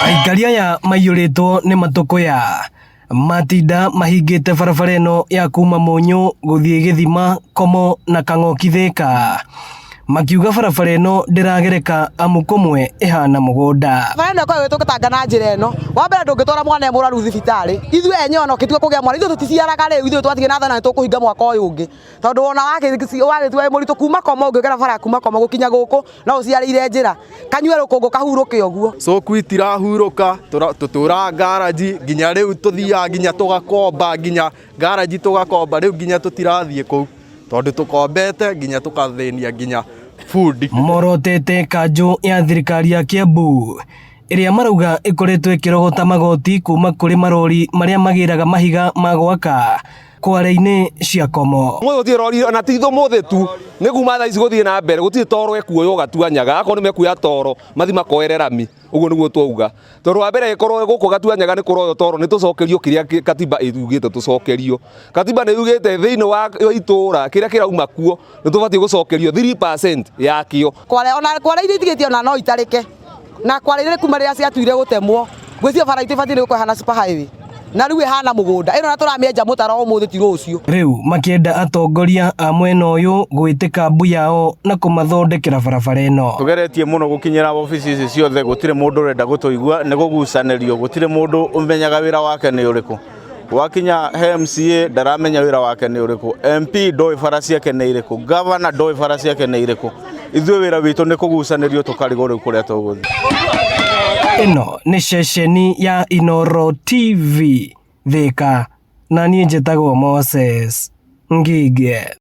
Aikari aya maiyũrĩtwo nĩ matũkũya matinda mahingĩte barabara ĩno ya kuma Mũnyũ gũthiĩ Gĩthima, Komo na Kang'oki Thĩka, makiuga barabara ĩno ndĩragereka amu kũmwe ĩhana mũgũnda. Bara ĩno ĩkoragwo ĩgĩtũtanga na njĩra ĩno, wa mbere ndũngĩtwara mwana e mũrwaru thibitarĩ, ithuĩ enyewe ona ũngĩtua kũgĩa mwana, ithuĩ tũticiaraga rĩu, ithuĩ twatigia na thana nĩ tũkũhinga mwaka ũyũ ũngĩ, tondũ wona wagĩtua wĩ mũritũ kuma Komo ũngĩgera bara ya kuma Komo gũkinya gũkũ no ũciarĩire njĩra, kanyue rũkũngũ kahurũke ũguo. Cũku itirahurũka, tũtũraga ngaraji nginya rĩu tũthiaga nginya tũgakomba nginya ngaraji tũgakomba rĩu nginya tũtirathiĩ kũu tondũ tũkombete nginya tũkathĩnia nginya bundi. Morotete kanjũ ya thirikari ya Kiambu ĩrĩa marauga ĩkoretwo ĩkĩrogota magoti kuma kũrĩ marori marĩa magĩraga mahiga ma gwaka kware-inĩ cia Komo. Ũmũthĩ gũtirĩ rori ona ti ũmũthĩ tu nĩ kuma thaa ici gũthiĩ na mbere gũtirĩ toro ekuoywo Gatuanyaga akorwo nĩ mekuoya toro mathi makoere rami ũguo nĩguo twauga tondũ wa mbere ĩkorwo gũkũ Gatuanyaga nĩ kũroywo toro nĩ tũcokerio kĩrĩa katiba ĩugĩte tũcokerio katiba nĩ yugĩte thĩinĩ wa itũra kĩrĩa kĩrauma kuo nĩ tũbatiĩ gũcokerio 3% yakĩo. Kware ona kware iria itigĩtie ona no itarĩke na kware iria kuma rĩrĩa ciatuire gũtemwo ngwĩciria bara itũ ĩbatiĩ nĩ gũkorwo ĩhana super highway na rĩu ĩhana mũgũnda ĩno na tũramĩenja mũtaro ũmũthĩ ti rũciũ. Rĩu makĩenda atongoria a mwena ũyũ gwĩtĩka mbu yao na kũmathondekera barabara ĩno. Tũgeretie mũno gũkinyĩra obici ici ciothe gũtirĩ mũndũ ũrenda gũtũigua nĩ kũgucanĩrio gũtirĩ mũndũ ũmenyaga wĩra wake nĩ ũrĩkũ. Wakinya he MCA ndaramenya wĩra wake nĩ ũrĩkũ, MP ndoĩ bara ciake nĩ irĩkũ, gavana ndoĩ bara ciake nĩ irĩkũ. Ithuĩ wĩra witũ nĩ kũgucanĩrio tũkarigwo rĩu kũrĩa tũgũthiĩ. Ĩno nĩ ceceni ya Inooro TV Thĩka, na niĩ njĩtagwo Moses Ngige.